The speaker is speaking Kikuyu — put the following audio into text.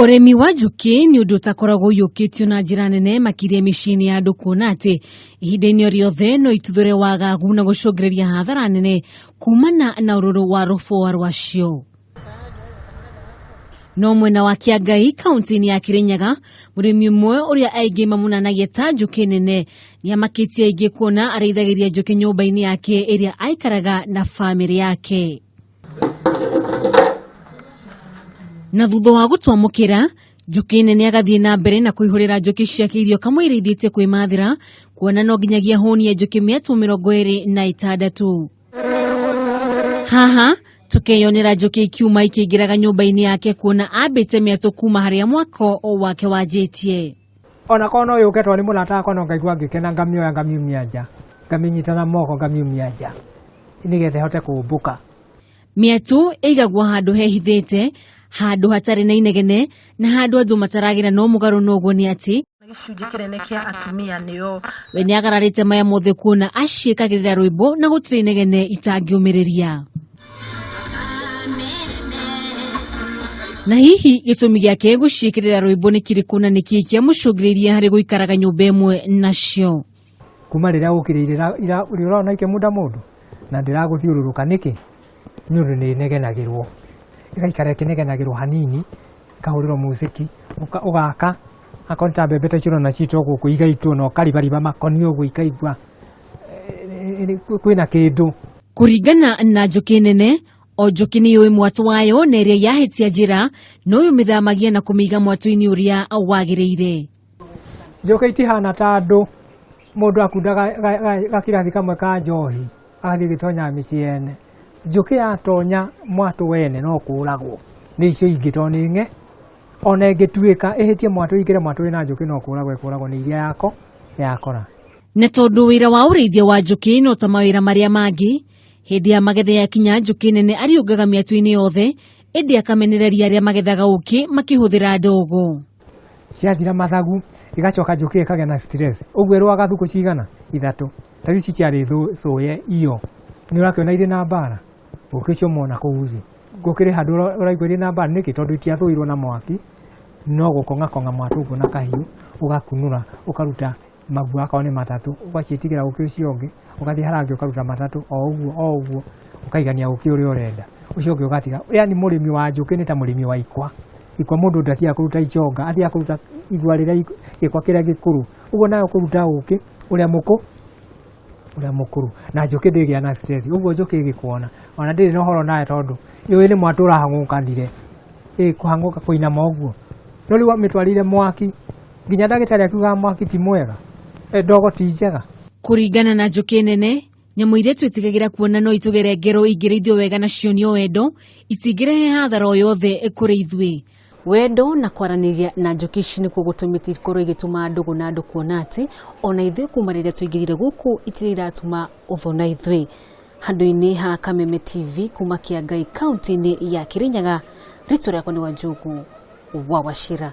Ũrĩmi wa njũkĩ nĩ ũndũ ũtakoragwo ũiyũkĩtio na njĩra nene makĩria mĩciĩ-inĩ ya andũ kuona atĩ ihinda-inĩ o rĩothe no ituthũre wagagu na gũcũngĩrĩria hathara nene kumana na ũrũrũ wa rũbũa rwacio. No mwena wa Kĩangai kaunti-inĩ ya Kĩrĩnyaga, mũrĩmi ũmwe ũrĩa aingĩ mamunanagia ta njũkĩ nene nĩamakĩtie aingĩ kuona arĩithagĩria njũkĩ nyũmba-inĩ yake ĩrĩa aikaraga na bamĩrĩ yake. Na thutha wa gũtwamũkĩra, njũkĩ nene agathiĩ na mbere na kũihũrĩra njũkĩ ciake irio kamũira ithiĩte kwĩmathĩra, kuona no nginyagia hũnie njũkĩ mĩatũ 26. Haha tũkeyonera njũkĩ ikiuma ikĩingĩraga nyũmba-inĩ yake kuona ambĩte mĩatũ kuma harĩa mwako wake wanjĩtie. Ona korwo no yũke tondũ nĩ mũrata wakwa no ngaigua ngĩkena ngamĩoya ngamiumia nja, ngamĩnyita na moko ngamiumia nja nĩgetha ĩhote kũmbũka. Mĩatũ ĩigagwo handũ hehithĩte, handũ hatarĩ na inegene na handũ andũ mataragĩra no mũgarũ na ũguo nĩ atĩ Gĩcunjĩ kĩnene kĩa atumia nĩo we nĩ agararĩte maya mothe kuona aciĩkagĩrĩra rwĩmbo na gũtirĩ inegene itangĩũmĩrĩria. Na hihi gĩtũmi gĩake gũciĩkĩrĩra rwĩmbo nĩ kĩrĩkũ na nĩkĩ kĩamũcũngĩrĩirie harĩ gũikaraga nyũmba ĩmwe nacio? Kuma rĩrĩa ũkĩrĩire ũrona ikĩmunda mũndũ na ndĩragũthiũrũrũka nĩkĩ? Nĩ ũndũ nĩ ĩnegenagĩrwo, ĩgaikara ĩkĩnegenagĩrwo hanini, ĩkahũrĩrwo mũciki, ũgaka, akorwo nĩ ta mbembe ta icio ũrona ciitwo gũkũ igaitwo na ũkaribariba makoni ũguo ikaigua kwĩna kĩndũ. Kũringana na njũkĩ nene, o njũkĩ nĩ yũĩ mwatũ wayo na ĩrĩa yahĩtia njĩra no yũmĩthamagia na kũmĩiga mwatũ-inĩ ũrĩa wagĩrĩire. Njũkĩ itihana ta andũ, mũndũ akunda gakirathi kamwe ka njohi agathiĩ gĩtonyaga mĩciĩ ene. Njũkĩ yatonya mwatũ wene no kũragwo nĩ icio ingĩ tondũ nĩ ng'e. Ona ĩngĩtuĩka ĩhĩtie mwatũ ĩingĩre mwatũ wĩna njũkĩ no kũragwo ĩkũragwo nĩ iria yako yakora. Na tondũ wĩra wa ũrĩithia wa njũkĩ no ta mawĩra marĩa mangĩ, hĩndĩ ya magetha yakinya njũkĩ nene ariũngaga mĩatũ-inĩ yothe, ĩndĩ akamenereria arĩa magethaga ũkĩ makĩhũthĩra ndogo. Ciathira mathagu igacoka njũkĩ ĩkagĩa na stress ũguo ĩrũaga thukũ cigana ithatũ. Ta rĩu ici ciarĩ thũye iyo nĩ ũrakĩona irĩ na mbara ũkĩ ũcio mona kũu thĩ gũkĩrĩ handũ ũraigua irĩ na mbara nĩkĩ? Tondũ itiathũirwo na mwaki no gũkong'akong'a mwatũ ũguo na kahiũ ũgakunũra ũkaruta maguo akorwo nĩ matatũ ũgaciĩtigĩra ũkĩ ũcio ũngĩ ũgathiĩ harĩa hangĩ ũkaruta matatũ o ũguo o ũguo ũkaigania ũkĩ ũrĩa ũrenda ũcio ũngĩ ũgatiga. Yani mũrĩmi wa njũkĩ nĩ ta mũrĩmi wa ikwa, ikwa mũndũ ndathiaga kũruta ichonga athiaga kũruta igwa rĩrĩa gĩkwa kĩrĩa gĩkũrũ ũguo nawe ũkũruta ũkĩ ũrĩa mũkũ ũrĩa mũkũrũ na njũkĩ ndĩgĩa na stress ũguo njũkĩ ĩgĩkuona ona ndĩrĩ na ũhoro nawe tondũ yũĩ nĩ mwatũ ũrahang'ũkanire ĩkũhang'ũka kũinama ũguo no rĩu wamĩtwarĩire mwaki nginya ndagĩtarĩ akiugaga mwaki ti mwega ndogo ti njega. Kũringana na njũkĩ nene, nyamũ iria twĩtigagĩra kuona no itũgere ngero ingĩrĩithio wega na cionio wendo, itingĩrehe hathara o yothe kũrĩ ithuĩ. Wendo na kwaranĩria na njũkĩ ici nĩkuo gũtũmĩte ikorwo igĩtuma ndũgũ na andũ kuona atĩ ona ithuĩ kuma rĩrĩa tũingĩrire gũkũ itirĩ iratuma ũthũ na ithuĩ. Handũ-inĩ ha Kameme TV kuma Kĩangai kaunti-inĩ ya Kĩrĩnyaga, rĩtwa rĩakwa nĩ Wanjũgũ wa Wachira.